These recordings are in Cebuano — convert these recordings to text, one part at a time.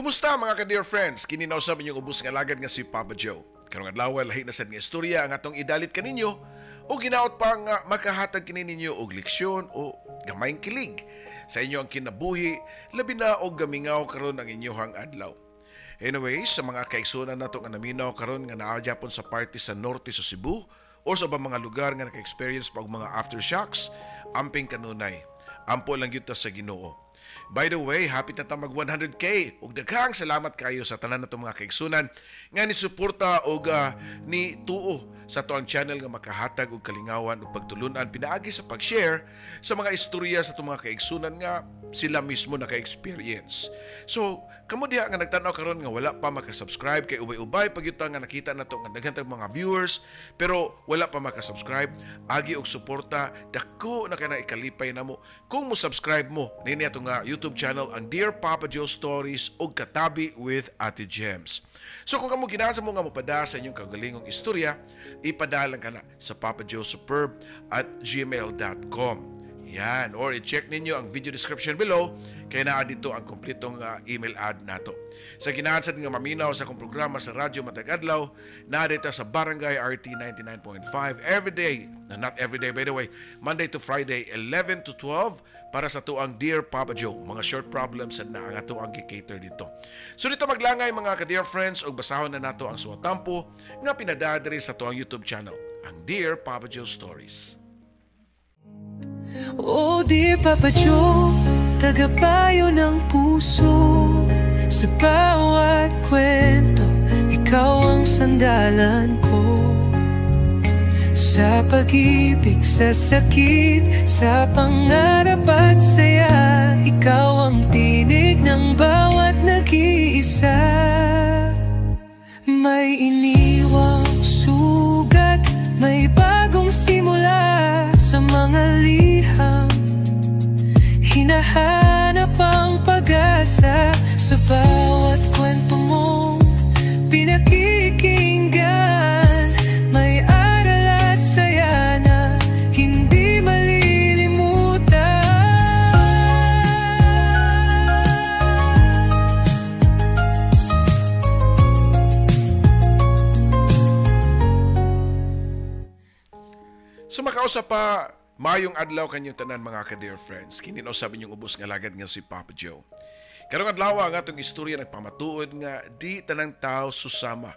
Kumusta, mga ka-dear friends? Kini na usab inyong ubos nga alagad nga si Papa Joe. Karong adlaw, lahi na sad nga istorya ang atong idalit kaninyo o ginaot pa nga makahatag kini ninyo og leksyon o gamayng kilig sa inyo ang kinabuhi, labi na og gamingaw karon ang inyohang adlaw. Anyway, sa mga kaigsunan nato nga naminaw karon nga naa gyapon sa party sa norte sa Cebu o sa ubang mga lugar nga naka-experience pa og mga aftershocks, amping kanunay. Ampo lang gyud ta sa Ginoo. By the way, happy na ta mag 100K ug daghang salamat kayo sa tanan natong mga kaigsunan nga ni suporta og ni tuo sa atoang channel nga makahatag og kalingawan ug pagtulunan pinaagi sa pag-share sa mga istorya sa atong mga kaigsunan nga sila mismo naka-experience. So, kamo diha nga nagtan-aw karon nga wala pa maka-subscribe, kay ubay-ubay pag nga nakita nato nga daghan tag mga viewers pero wala pa maka-subscribe, agi og suporta, dako na kay na ikalipay namo kung mo subscribe mo nini ato nga YouTube channel, ang Dear Papa Joe Stories og Katabi with Ate Gems. So kung kamo ginahan sa mo nga mopada sa inyong kaugalingong istorya, ipadala ka na sa papajoesuperb@gmail.com. Yan. Or i-check ninyo ang video description below kay naa dito ang kompletong email ad nato. Sa ginahan sad nga maminaw sa akong programa sa radyo matag adlaw, naa dito sa Barangay RT 99.5 every day. Na not every day, by the way, Monday to Friday 11 to 12 para sa atoang Dear Papa Joe. Mga short problems sad na ang ato ang gi-cater dito. So dito maglangay, mga ka-dear friends, ug basahon na nato ang suwatampo nga pinadadiri sa atoang YouTube channel, ang Dear Papa Joe Stories. Oh dear Papa Joe, tagapayo ng puso. Sa bawat kwento, ikaw ang sandalan ko. Sa pag-ibig, sa sakit, sa pangarap at saya, ikaw ang tinig ng bawat nag-iisa. May iniwang sugat, may bagong simula. Sa mga liham, hinahanap ang pag-asa. Sa bawat kwento mo pinakikinggan, may aral at saya na hindi malilimutan. Sa makausa pa, mayong adlaw kanyong tanan, mga ka-dear friends. Kini na usab inyong ubos nga alagad nga si Papa Joe. Karong adlaw, ang atong istorya nagpamatuod nga di tanang tao susama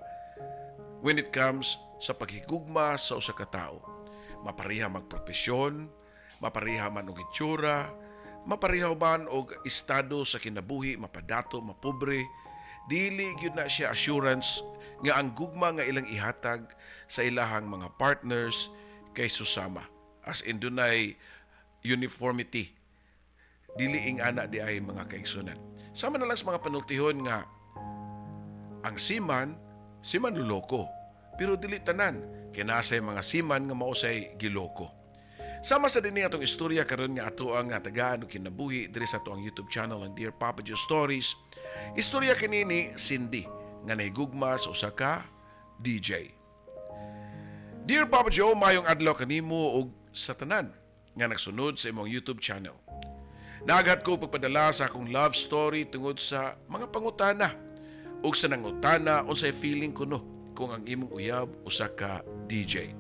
when it comes sa paghigugma sa usa ka tawo. Mapareha magprofesyon, mapareha man og itsura, mapareha man og estado sa kinabuhi, mapadato, mapobre, dili gyud na siya assurance nga ang gugma nga ilang ihatag sa ilahang mga partners kay susama. As in dunay uniformity. Dili ing ana di ay, mga kaigsunan. Sama na lang sa mga panultihon nga ang seaman, seaman loloko. Pero dili tanan, kinasay mga seaman nga mausay giloko. Sama sa dinhi atong istorya karon nga ato ang tagaan og kinabuhi diri sa atoang YouTube channel, ang Dear Papa Joe Stories. Istorya kini ni Cindy nga nahigugma sa usa ka DJ. Dear Papa Joe, mayong adlaw kanimo og sa tanan nga nagsunod sa imong YouTube channel. Naaghat ko pagpadala sa akong love story tungod sa mga pangutana ug sa nangutana unsay feeling kuno kung ang imong uyab usa ka DJ.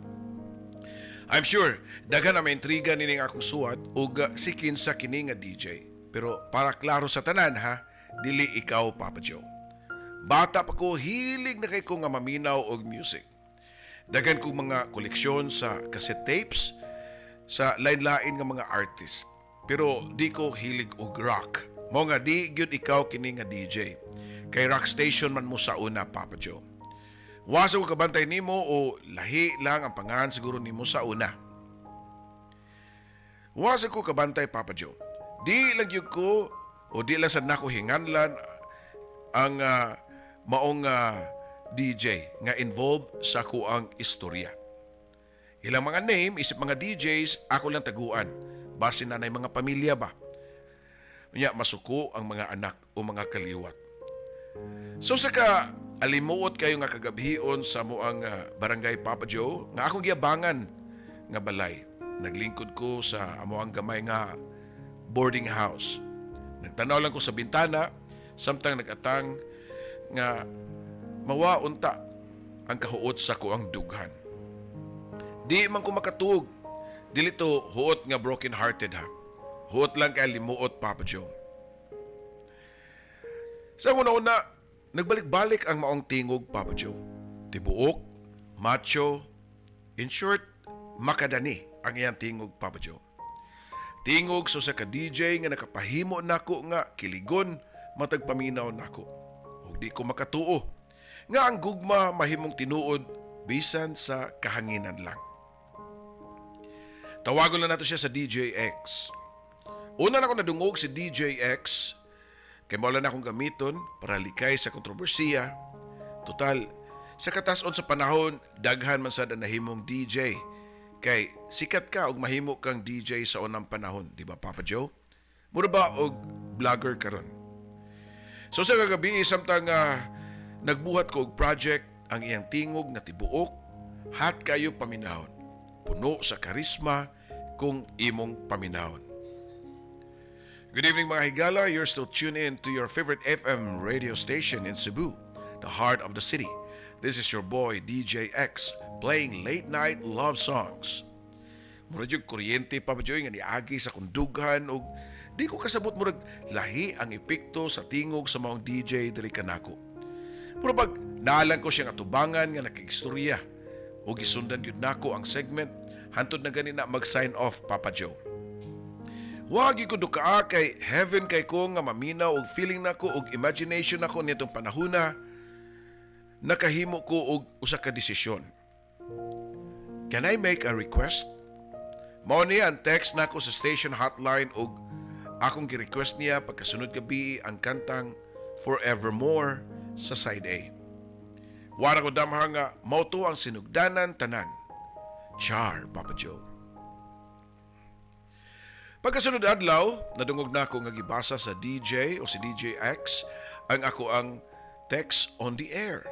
I'm sure daghan na maintriga nining akong suwat ug si kinsa kini nga DJ. Pero para klaro sa tanan ha, dili ikaw, Papa Joe. Bata pa ko, hilig na kay ko nga maminaw og music. Daghan kong mga koleksyon sa cassette tapes sa lain-lain nga mga artist. Pero di ko hilig og rock. Mao nga di gyud ikaw kini nga DJ. Kay rock station man mo sa una, Papa Joe. Wa sa ko kabantay nimo o lahi lang ang pangalan siguro nimo sa una. Wa sa ko kabantay, Papa Joe. Di lang gyud ko o di lang sad nako hinganlan ang maong DJ nga involved sa akoang istorya. Ilang mga name, isip mga DJs, ako lang taguan. Base na mga pamilya ba? Unya, masuko ang mga anak o mga kaliwat. So sa ka alimuot kayo nga kagabhion sa moang barangay, Papa Joe, nga akong giabangan nga balay. Naglingkod ko sa amoang gamay nga boarding house. Nagtanaw lang ko sa bintana Samtang nagatang nga mawa unta ang kahuot sa akoang dughan. Di man ko makatuog. Dili to huot nga broken hearted ha. Huot lang kay limuot, Papa Joe. Sa una-una, nagbalik-balik ang maong tingog, Papa Joe. Tibuok, macho, in short, makadani ang iyang tingog, Papa Joe. Tingog sa usa ka DJ nga nakapahimo nako nga kiligon matag paminaw nako. Ug di ko makatuo nga ang gugma mahimong tinuod bisan sa kahanginan lang. Tawagon lang nato siya sa DJ X. Una na ako nadungog si DJ X, kay mao na akong gamiton para likay sa kontrobersiya. Total, sa katason sa panahon, daghan man sad ang nahimong DJ. Kay sikat ka og mahimo kang DJ sa unang panahon, di ba, Papa Joe? Mura ba og vlogger karon? So sa kagabi, samtang nagbuhat ko og project, ang iyang tingog nga tibuok, hot kayo paminahon. Puno sa karisma kung imong paminahon. Good evening, mga higala. You're still tuned in to your favorite FM radio station in Cebu, the heart of the city. This is your boy DJ X playing late night love songs. Mura jud kuryente pa ba nga niagi sa akong dughan og di ko kasabot, murag lahi ang epekto sa tingog sa maong DJ diri kanako. Mura bag naa lang ko siyang atubangan nga nakigstorya o gisundan gyud nako ang segment hantod na gani na mag-sign off, Papa Joe. Wa gyud ko dukaa kay heaven kay ko nga maminaw og feeling nako og imagination nako nitong panahona nakahimo ko og usa ka desisyon. "Can I make a request?" Mao niya ang text nako sa station hotline og akong gi-request niya pagkasunod gabi ang kantang "Forevermore" sa side A. Wara ko damha nga mao to ang sinugdanan tanan. Char, Papa Joe. Pagkasunod adlaw, nadungog na ako nga gibasa sa DJ o si DJ X ang ako ang text on the air.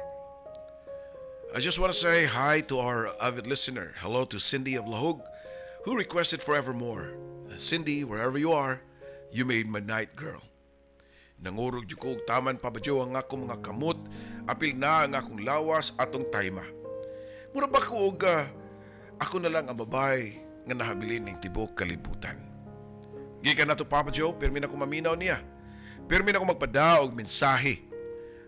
I just want to say hi to our avid listener. Hello to Cindy of Lahug, who requested "Forevermore." Cindy, wherever you are, you made my night, girl. Nangurog jud ko og taman, Papa Joe, ang akong mga kamot, apil na ang akong lawas atong tayma. Mura ba ko og ako na lang ang babae nga nahabilin ning tibok kalibutan. Gikan nato, Papa Joe, pirmi na ko maminaw niya. Pirmi na ko magpada og mensahe.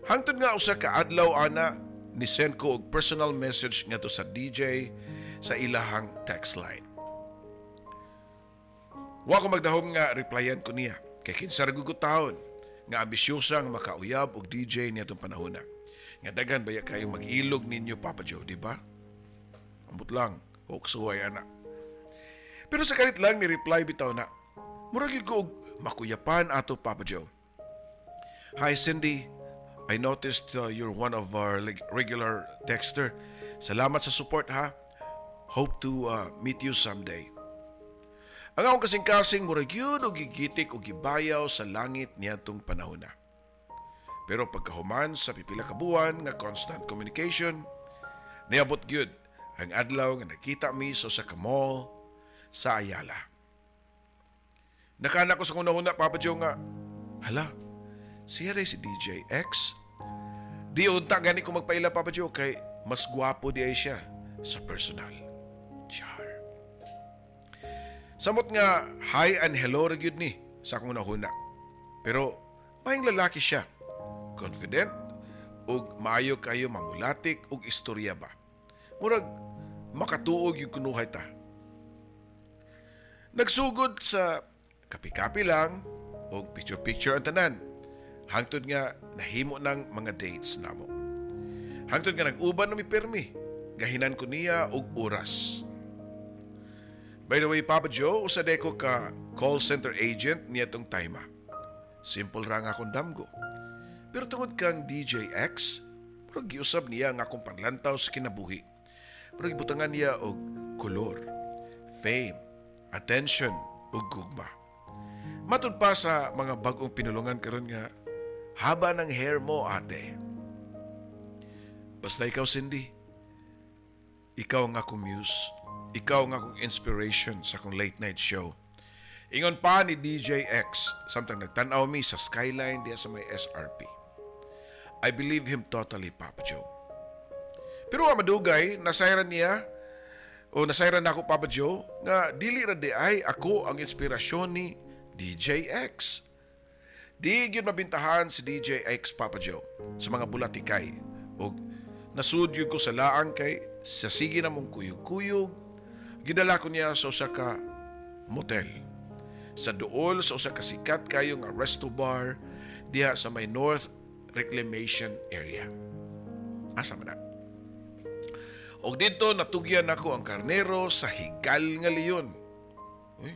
Hangtod nga usa ka adlaw ana ni send ko og personal message ngadto sa DJ sa ilahang text line. Wa ko magdahom nga replyan ko niya kay kinsa ra gud taon nga ambisyosa nga makauyab og DJ niya panahona. Nga daghan baya kayo mag-ilog ninyo, Papa Joe, di ba? Ambot lang, og suway ana. Pero sa kalit lang ni reply bitaw na. Murag gyud ko og makuyapan ato, Papa Joe. "Hi Cindy, I noticed you're one of our regular texter. Salamat sa support ha. Hope to meet you someday." Ang akong kasing-kasing murag yun og gigitik og gibayaw sa langit niadtong panahon na. Pero pagkahuman sa pipila ka buwan nga constant communication, niabot gyud ang adlaw nga nakita mi sa usa ka mall sa Ayala. Nakana ko sa una-una, Papa Joe, nga, hala, siya rin si DJ X. Di unta gani ko magpaila, Papa Joe, kay mas gwapo di ay siya sa personal. Char. Samot nga hi and hello ra gyud ni sa akong nahuna. Pero maayong lalaki siya. Confident ug maayo kayo mangulatik og istorya ba. Murag makatuog yung kunuhay ta. Nagsugod sa kapi-kapi lang og picture-picture ang tanan. Hangtod nga nahimo ng mga dates namo. Hangtod nga nag-uban na mi permi. Gahinan ko niya og oras. By the way, Papa Joe, usa ko ka call center agent niya tong time. Simple ra nga akong damgo. Pero tungod kang DJ X, pero giusab niya ang akong panlantaw sa kinabuhi. Pero gibutangan niya og kolor, fame, attention ug gugma. Matud pa sa mga bagong pinulungan karon nga haba ng hair mo, ate. Basta ikaw, Cindy, ikaw ang akong muse. Ikaw ang akong inspiration sa akong late night show. Ingon pa ni DJ X, samtang nagtan-aw mi sa skyline diya sa may SRP. I believe him totally, Papa Joe. Pero ang madugay, nasayran niya, o nasayran nako, Papa Joe, nga dili ra diay ako ang inspirasyon ni DJ X. Di gyud mabintahan si DJ X, Papa Joe, sa mga bulatikay. Og nasud gyud ko sa laang kay sa sige na mong kuyog-kuyog, gidala ko niya sa usa ka motel sa duol sa usa ka sikat kayo nga resto bar diha sa may North Reclamation Area. Asa man na? Og didto natugyan nako ang karnero sa higal nga leon. Uy.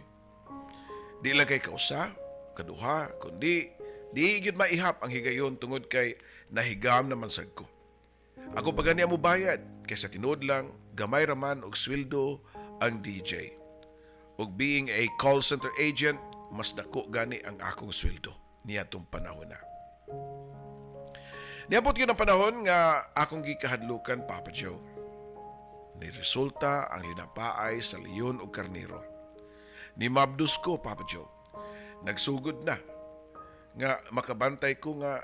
Di lang kay kausa, kaduha, kundi di gyud maihap ang higayon tungod kay nahigam naman sad ko. Ako pa gani ang mubayad kaysa tinuod lang gamay raman og sweldo ang DJ. Ug being a call center agent, mas dako gani ang akong sweldo niadtong panahon na. Niabot gyud ang panahon nga akong gikahadlukan, Papa Joe. Ni resulta ang linapaay sa leon ug karnero. Ni mabdus ko, Papa Joe. Nagsugod na nga makabantay ko nga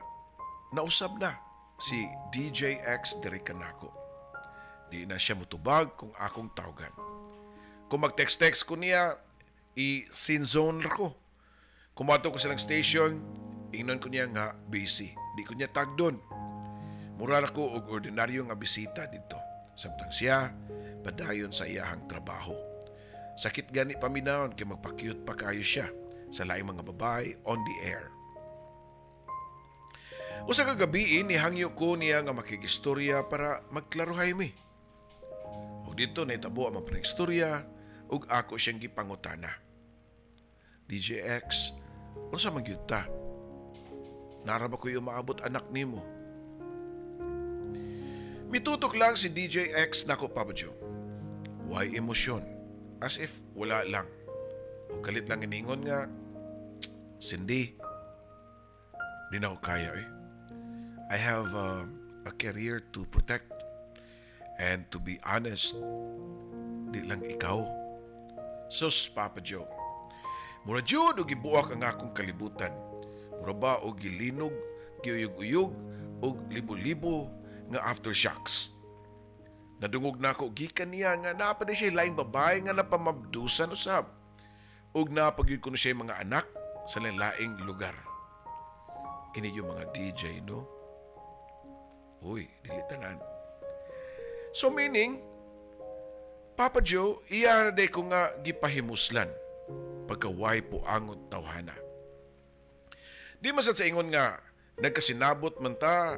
nausab na si DJ X diri kanako. Di na siya mutubag kung akong tawgan. Kung mag-text-text ko niya, i-seen zone ra ko. Kung moadto ko silang station, ingnon ko niya nga busy. Di ko niya tagdon. Mura ra ko og ordinaryo nga bisita didto. Samtang siya, padayon sa iyahang trabaho. Sakit gani paminawon kay magpa-cute pa kayo siya sa laing mga babae on the air. Usa ka gabi, nihangyo ko niya nga makigistorya para magklarohay mi. Ug didto nahitabo ang mga istorya ug ako siyang gipangutana. "DJ X, unsa man gyud ta? Naa ra ba ko'y umaabot anak nimo?" Mitutok lang si DJ X nako, Papa Joe. Way emosyon? As if wala lang. O kalit lang iningon nga, "Cindy, di na ako kaya eh. I have a career to protect. And to be honest, di lang ikaw." Sus, Papa Joe. Mura jud og gibuak ang akong kalibutan. Mura ba og gilinog, giuyog-uyog, og libo-libo nga aftershocks. Nadungog nako gikan niya nga naa pa diay siya laing babae nga napamabdusan usab. Ug naa pa gyud kuno siya mga anak sa laing lugar. Kini yung mga DJ, no? Uy, dili tanan. So meaning, Papa Joe, iya na diay ko nga gipahimuslan pagka way puangot tawhana. Di man sad sa ingon nga nagkasinabot man ta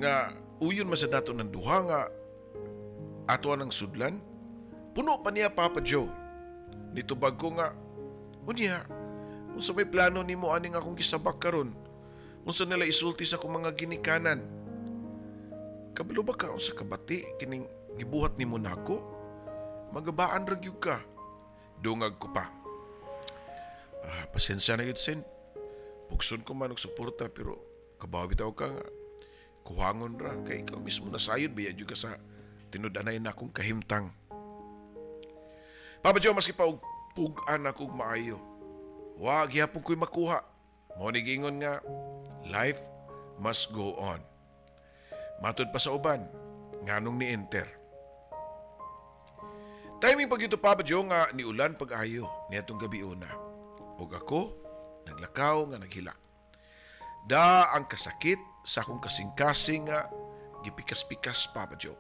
nga uyon man sa dato ng duha nga ato ang sudlan. Puno pa niya, Papa Joe. Nitubag ko nga, "Unya, unsa may plano nimo aning akong gisabak karon? Unsa nila isulti sa akong mga ginikanan? Kabalo ba ka unsa kabati kining gibuhat nimo nako? Magabaan ra gyud ka." Dungag ko pa. "Ah, pasensya na yun, Sen. Pugson ko man og suporta pero kabawi daw ka nga kuhangon ra kay ikaw mismo nasayod biya jud ka sa tinud-anay na akong kahimtang." Papa Joe, maski pa og pug-an ako og maayo, wa gihapon ko'y makuha. Mao ni giingon nga life must go on. Matud pa sa uban, nganong ni-enter. Timing pag ito, Papa Joe, nga niulan pag-ayo niadtong gabi una. Ug ako, naglakaw nga naghilak. Da ang kasakit sa akong kasing-kasing nga gipikas-pikas, Papa Joe.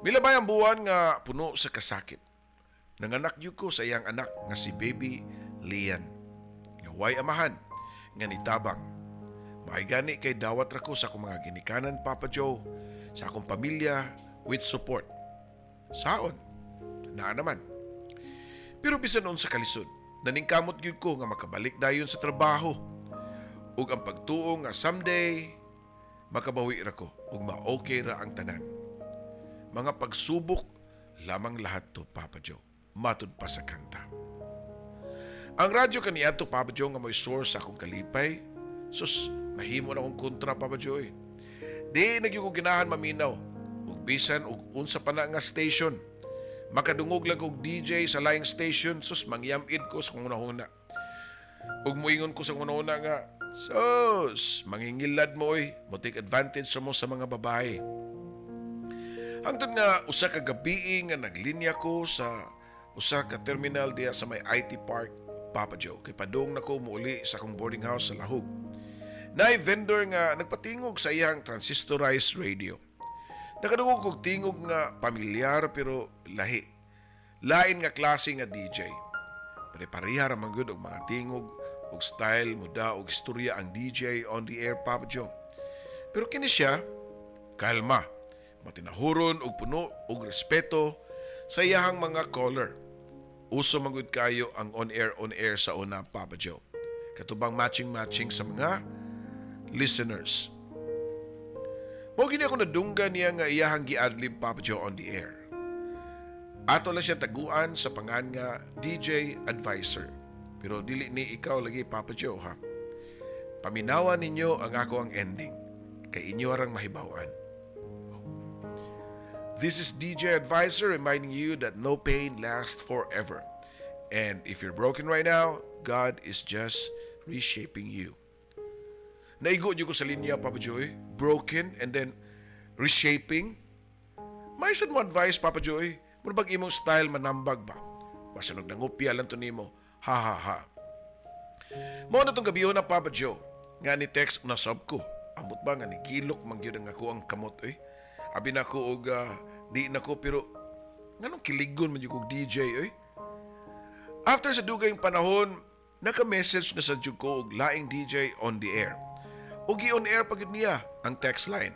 Milabay ang buwan nga puno sa kasakit. Nanganak gyud ko sa iyang anak nga si Baby Lian. Nga way amahan nga nitabang. Maay gani kay dawat ra ko sa akong mga ginikanan, Papa Joe, sa akong pamilya with support. Saon, naa naman. Pero bisan unsa kalisod, naningkamot gyud ko nga makabalik dayon sa trabaho. Ug ang pagtuo nga someday makabawi ra ko ug ma-okay ra ang tanan. Mga pagsubok lamang lahat to, Papa Joe. Matud pa sa kanta. Ang radyo kaniadto, Papa Joe, nga mo'y source sa akong kalipay. Sus, nahimo na akong kontra, Papa Joe, eh. Di na gyud ko ganahan maminaw. Ug bisan og unsa pa na nga station. Makadungog lang kog DJ sa laing station, sus, mangyamid ko sa hunahuna. Ug muingon ko sa hunahuna nga, "Sus, mangingilad mo oy, mo take advantage sa mo sa mga babae." Hangtod nga usa ka gabii nga naglinya ko sa usa ka terminal diya sa may IT Park, Papa Joe. Kay padung na ko muuli sa akong boarding house sa Lahug. Naay vendor nga nagpatingog sa iyang transistorized radio. Nakadungog kog tingog nga pamilyar pero lahi. Lain nga klase nga DJ. Pare-pareha ra man gud og mga tingog og style muda og istorya ang DJ on the air, Papa Joe. Pero kini siya, kalma, matinahuron og puno og respeto sa iyahang mga caller. Uso man gud kayo ang on air sa una, Papa Joe. Katubang matching-matching sa mga listeners. Mao gini ako nadunggan niya nga iyahang gi-adlib, Papa Joe, on the air. Ato lang siya taguan sa pangan nga DJ Advisor. Pero dili ni ikaw lagi, Papa Joe, ha. Paminawan ninyo ang ako ang ending kay inyo arang mahibawan. This is DJ Advisor reminding you that no pain lasts forever. And if you're broken right now, God is just reshaping you. Naigo niyo ko sa linya, Papa Joey. Broken and then reshaping. May sad mo advice, Papa Joey. Mura bag imong style manambag ba? Basta nangupya lang to nimo. Ha ha ha. Mao na tong gabi na, Papa Joe. Nga ni text na sub ko. Amot ba nga ni gilok man gyud ang ako ang kamot oy. Abi na ko og di na ko, pero nganong kiligon man jud kog DJ oy. After sa dugayng panahon, naka-message na sa jud ko og laing DJ on the air. Ug on air pa gyud niya ang text line.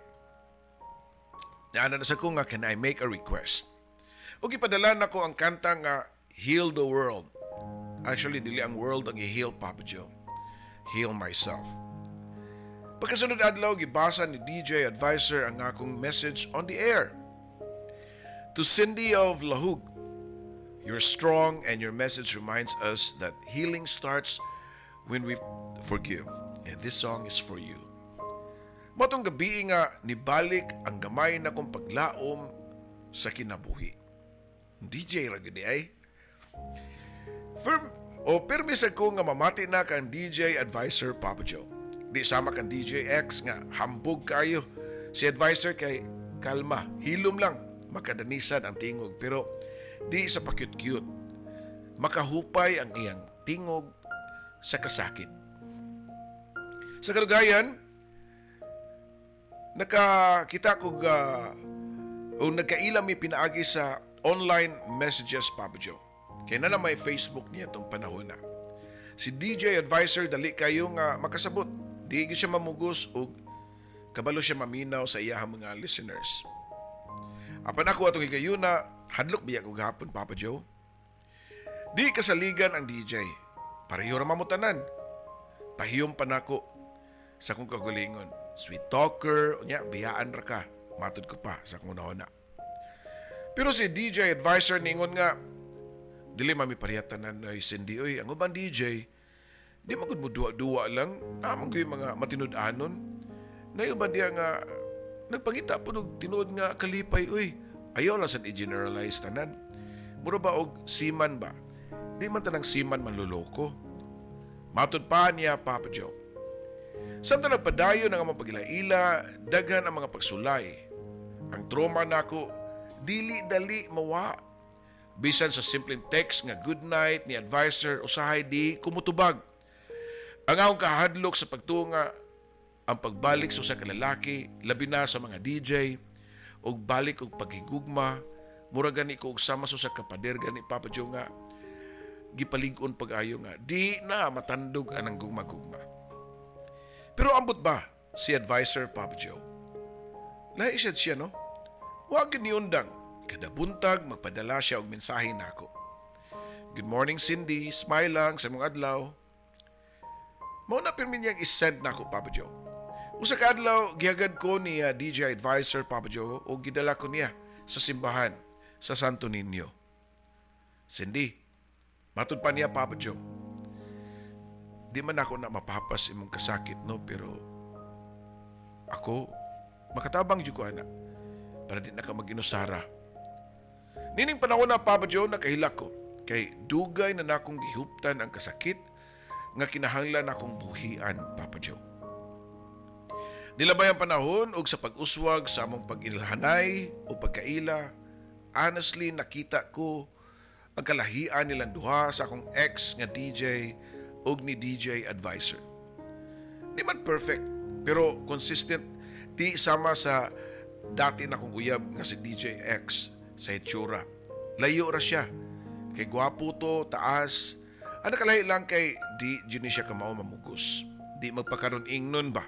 Naana na sa ko nga, "Can I make a request?" Ug ipadala nako ang kanta nga "Heal the World." Actually, dili ang world ang i-heal, Papa Joe. Heal myself. Pagkasunod adlaw, gibasa ni DJ Advisor ang akong message on the air. "To Cindy of Lahug, you're strong and your message reminds us that healing starts when we forgive. And this song is for you." Mao tong gabi nga nibalik ang gamay na kong paglaom sa kinabuhi. DJ ra gyud ay. Firm o pirmi sa ko nga mamati na kang DJ Advisor, Papa Joe. Di sama kang DJ X nga hambog kayo. Si Advisor kay kalma, hilom lang, makadanisan ang tingog pero di sa pa-cute-cute. Makahupay ang iyang tingog sa kasakit. Sa kadugayan, nakakita ko o nagkaila mi pinaagi sa online messages, Papa Joe. Kaya na may Facebook niya itong panahon na. Si DJ Advisor dali kayo nga makasabot. Di gyud siya mamugos og kabalo siya maminaw sa iyahang mga listeners. Apan ako atong higayuna, hadlok biya ko gahapon, Papa Joe. Di kasaligan ang DJ. Pareho ra mamutanan. Pahiyom pa nako sa akong kagulingon. "Sweet talker, unya, biyaan ra ka." Matod ko pa sa akong una. Pero si DJ Advisor ningon nga, "Dili mami parehatanan ay Cindy oy, ang uban DJ, di man gud mo duwa-duwa lang, naman ko yung mga matinud-anon. Nay uban diya nga nagpangita po og tinuod nga kalipay oy. Ayaw lang sa i-generalize tanan. Mura ba og seaman ba? Di man tanang seaman manluloko." Matod pa niya, Papa Joe. Samtang nagpadayon ang among pagila-ila, daghan ang mga pagsulay. Ang trauma nako, dili dali mawa. Bisan sa simpleng text nga good night ni Advisor, usahay di kumutubag. Ang akong kahadlok sa pagtuo nga ang pagbalik sa usa ka lalaki, labi na sa mga DJ, og balik og paghigugma, mura gani ko og sama sa usa ka pader gani, Papa Joe, nga gipalig-on pag-ayo nga di na matandog anang gugma-gugma. Pero ambot ba si Advisor, Papa Joe? Lahi siya siya, no? Wa gyud niundang. Kada buntag magpadala siya og mensahe nako. "Good morning, Cindy, smile lang sa imong adlaw." Mao na pirmi niyang i-send nako, Papa Joe. Usa ka adlaw gihagad ko ni DJ Advisor, Papa Joe, og gidala ko niya sa simbahan sa Santo Niño. "Cindy," matud pa niya, Papa Joe, "di man ako na mapapas imong kasakit, no, pero ako makatabang jud ko ana para di na ka mag-inusara." Nining panahon na, Papa Joe, nakahilak ko kay dugay na nakong gihuptan ang kasakit nga kinahanglan akong buhian, Papa Joe. Nilabay ang panahon ug sa pag-uswag sa among pag-ilhanay o pagkaila, honestly nakita ko ang kalahian nilang duha sa akong ex nga DJ ug ni DJ Advisor. Di man perfect, pero consistent, di sama sa dati na kong uyab nga si DJ X sa hitsura. Layo ra siya. Kay gwapo to, taas. Ang nakalahi lang kay di jud ni siya kamao mamugos. Di magpakaron ingnon ba?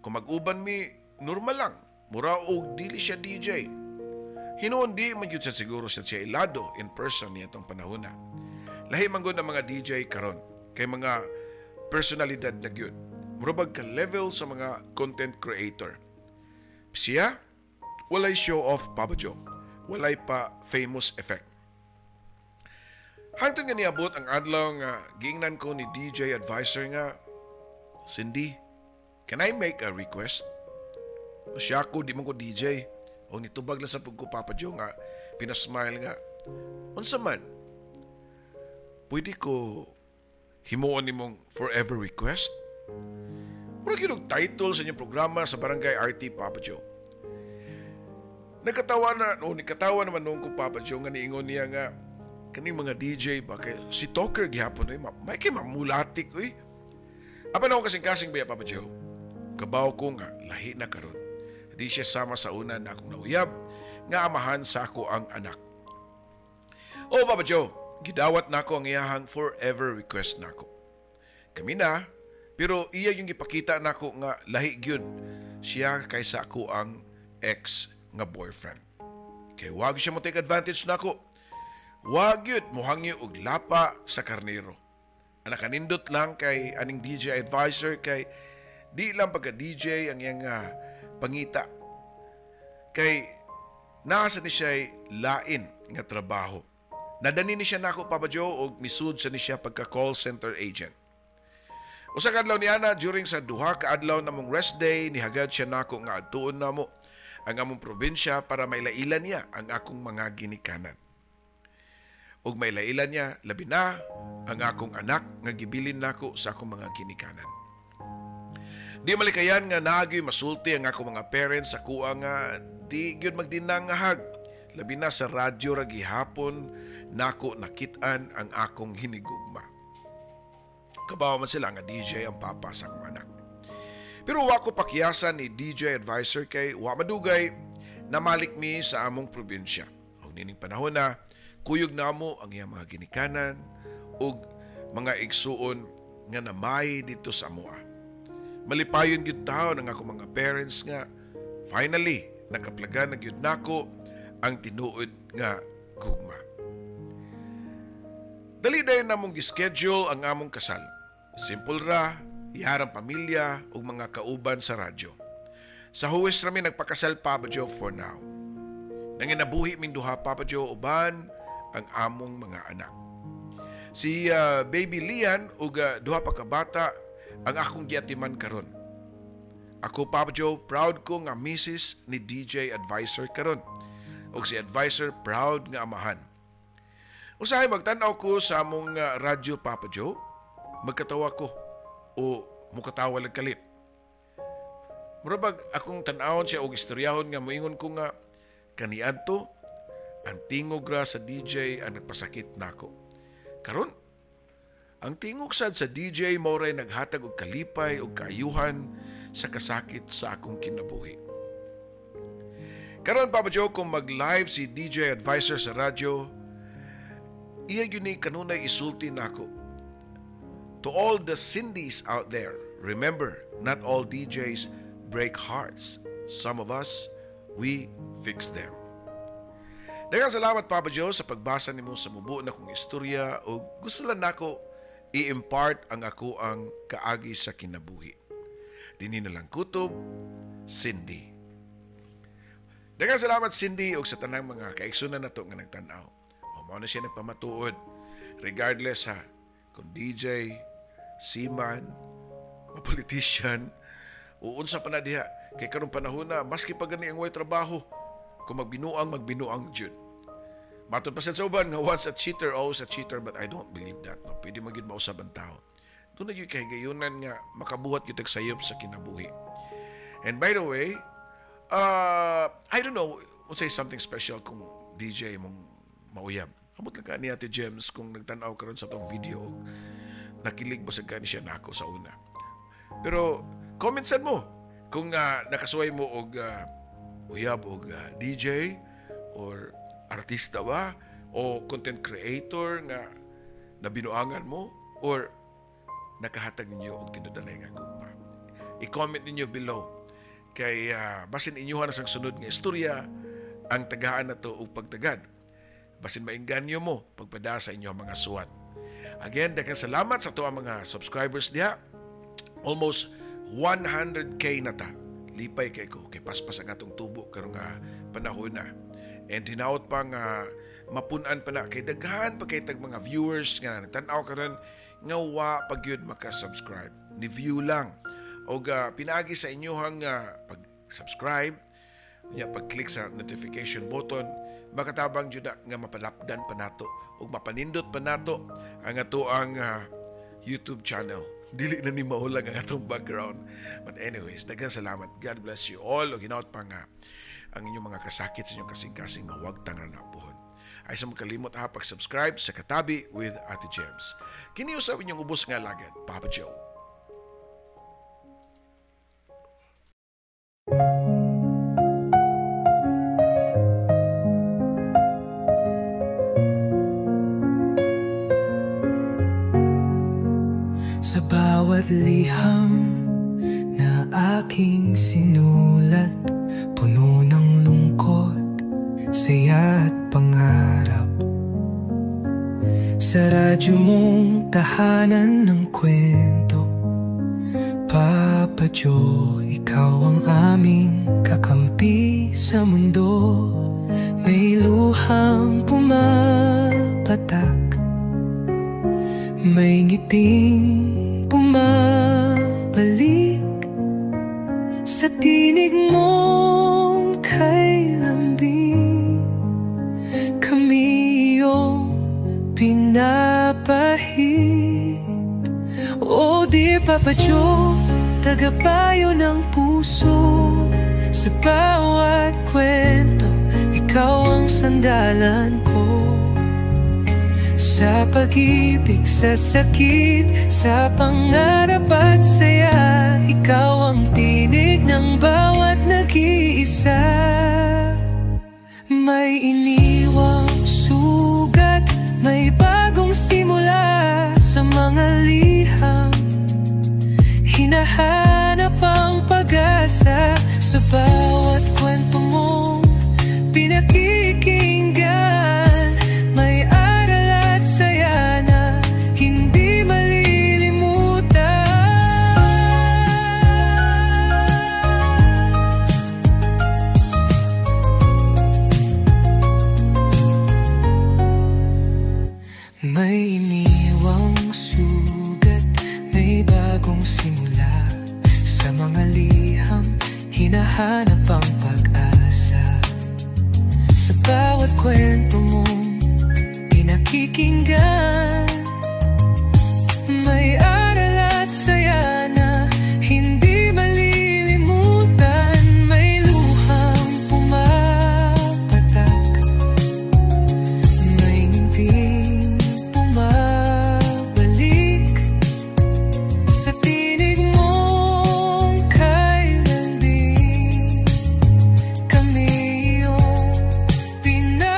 Kung mag-uban mi, normal lang. Mura og dili siya DJ. Hinuon di man gyud siguro siya ilado in person niya itong panahon na. Lahi man gud ang mga DJ karon kay mga personalidad na gyud. Mura bag ka level sa mga content creator. Siya, walay show off, Papa Joe. Walay pa famous effect. Hangtod nga niabot ang adlaw nga giingnan ko ni DJ Advisor nga, "Cindy, can I make a request?" Siya ko, di mo ko DJ. O nitubag lang sa pug ko, Papa Joe, nga pinasmile nga, "Unsa man?" "Pwede ko himuon nimong forever request?" Mura gyud og title sa inyong programa sa Barangay RT, Papa Joe. Nagkatawa na, o nikatawa naman noon ko, Papa Joe, nga niingon niya nga, kaning mga DJ ba, kay si Talker gihapon, eh, may kay mamulatik, uy. Apan ako kasing-kasing ba, Papa Joe? Kabaw ko nga, lahi na karon. Di siya sama sa una na akong nauyab, nga amahan sa ako ang anak. Oh, Papa Joe, gidawat nako ang iyahang forever request nako. Kami na, pero iya yung gipakita nako nga lahi gyud siya kaysa ako ang ex nga boyfriend. Kay wag siya mo take advantage nako. Wag gyud mohangyo og lapa sa karnero. Ang nakanindot lang kay aning DJ Advisor kay di lang pagka DJ ang iyang pangita. Kay nasa ni siya lain nga trabaho. Nadani ni siya nako, Papa Joe, og misud sa ni siya pagka call center agent. Usa ka adlaw niana during sa duha ka adlaw namong rest day, nihagad siya nako nga adtuon namo ang among probinsya para mailailan niya ang akong mga ginikanan. Ug mailailan niya labi na ang akong anak nga gibilin nako sa akong mga ginikanan. Di malikayan nga naagyo'y masulti ang akong mga parents sa kuha nga di gyud magdinang nga hag. Labi na sa radyo ra gihapon nako nakit-an ang akong hinigugma. Kabaw man sila nga DJ ang papa sa akong anak. Pero wa ko pakiyasan ni DJ Advisor kay wa madugay namalik mi sa among probinsya. Ug nining panahon na kuyog namo ang iyang mga ginikanan ug mga igsuon nga namay dito sa amoa. Malipayon gyud taon ang akong mga parents nga finally nakaplagan na gyud nako ang tinuod nga gugma. Dali dayon namong gischedule ang among kasal. Simple ra, yarang pamilya ug mga kauban sa radyo. Sa huwes rami nagpakasal, Papa Joe, for now. Nanginabuhi ming duha, Papa Joe, uban ang among mga anak. Si baby Lian ug duha pa ka bata ang akong giatiman karon. Ako, Papa Joe, proud ko nga misis ni DJ Advisor karon. Ug si Advisor proud nga amahan. Usahay magtan-aw ko sa among radyo, Papa Joe, magkatawa ko o mukatawa lang kalit. Murabag akong tan-awon siya og istoryahon nga moingon ko nga kaniadto ang tingog ra sa DJ ang nagpasakit nako. Karon, ang tingog sad sa DJ mao ray naghatag og kalipay og kaayuhan sa kasakit sa akong kinabuhi. Karon, Papa Joe, kung mag-live si DJ Advisor sa radyo, iya yun ni kanunay isulti nako. To all the Cindy's out there, remember, not all DJs break hearts. Some of us, we fix them. Daghang salamat, Papa Joe, sa pagbasa nimo sa mubo na kong istorya o gusto lang nako i-impart ang ako ang kaagi sa kinabuhi. Dini na lang kutob, Cindy. Daghang salamat, Cindy, ug sa tanang mga kaigsunan nato nga nagtan-aw. O mao na siya nagpamatuod regardless ha kung DJ, seaman, politician, o unsa pa na diha kay karong panahon na maski pa gani ang way trabaho, kung magbinuang, magbinuang jud. Matod pa sa uban nga once a cheater, always a cheater, but I don't believe that. No? Pwede man gyud mausab ang tao. Duna gyud kahigayunan nga makabuhat gyud sayop sa kinabuhi. And by the way, I don't know, unsay something special kung DJ mong mauyab. Amot lang ka ni Ate James kung nagtan-aw karon sa atong video, nakilig ba sa gani siya nako sa una. Pero comment sad mo kung nakasuway mo og uyab og DJ or artista ba o content creator nga nabinuangan mo or nakahatag ninyo og tinud-anay nga gugma. I-comment ninyo below kay basin inyuha na sang sunod nga istorya ang tagaan na to og pagtagad. Basin maingganyo mo pagpada sa inyo mga suwat. Again, daghang salamat sa ato ang mga subscribers diha. Almost 100K na ta. Lipay kay ko kay paspas ang atong tubo karon nga panahon na. And hinaot pa nga mapun-an pa na kay daghan pa kay tag mga viewers nga nagtan-aw karon nga wa pa gyud maka-subscribe. Ni view lang. Og pinaagi sa inyohang pag-subscribe, unya pag-click sa notification button, makatabang jud na nga mapalapdan pa nato ug mapanindot pa nato ang ato ang YouTube channel. Dili na ni maulang ang atong background. But anyways, daghang salamat. God bless you all. Ug hinaot pa nga ang inyong mga kasakit sa inyong kasing-kasing mawagtang ra na puhon. Ay sa magkalimot ha pag-subscribe sa Katabi with Ate James. Kini usab inyong ubos nga alagad, Papa Joe. Sa bawat liham na aking sinulat, puno ng lungkot, saya at pangarap. Sa radyo mong tahanan ng kwento, Papa Joe, ikaw ang aming kakampi sa mundo. May luhang pumapatak, may ngiting bumabalik. Sa tinig mong kay lambing, kami iyong pinapahid. Oh dear Papa Joe, tagapayo ng puso. Sa bawat kwento, ikaw ang sandalan ko. Sa pag-ibig, sa sakit, sa pangarap at saya, ikaw ang tinig ng bawat nag-iisa. May iniwang sugat, may bagong simula. Sa mga liham, hinahanap ang pag-asa. Sa bawat kwento mong pinakikinggan, may aral at saya na hindi malilimutan. May iniwang sugat, may bagong simula. Sa mga liham, hinahanap ang pag-asa. Sa bawat kwento mong pinakikinggan, may aral at saya na hindi malilimutan. May luhang pumapatak, may ngiting bumabalik. Sa tinig mong kay lambing, kami iyong pinapahid.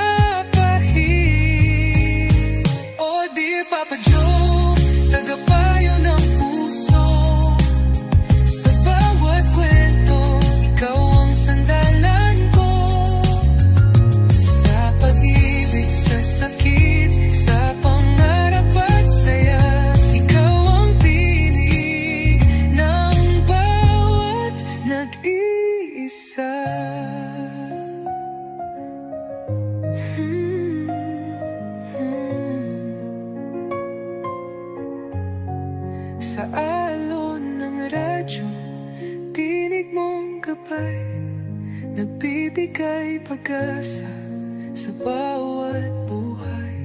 Oh dear Papa Joe, tagapayo ng puso. Sa bawat kwento, ikaw ang sandalan ko. Sa pag-ibig, sa sakit, sa pangarap at saya, ikaw ang tinig ng bawat nag-iisa. Sa alon ng radyo, tinig mong gabay, nagbibigay pag-asa sa bawat buhay.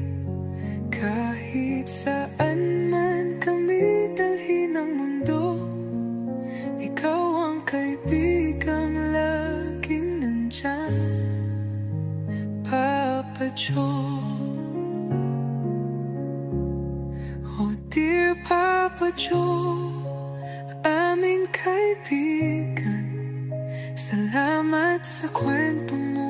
Kahit saan man kami dalhin ng mundo, ikaw ang kaibigang laging nandyan, Papa Joe. Oh dear Papa Joe, aming kaibigan, salamat sa kwento mo.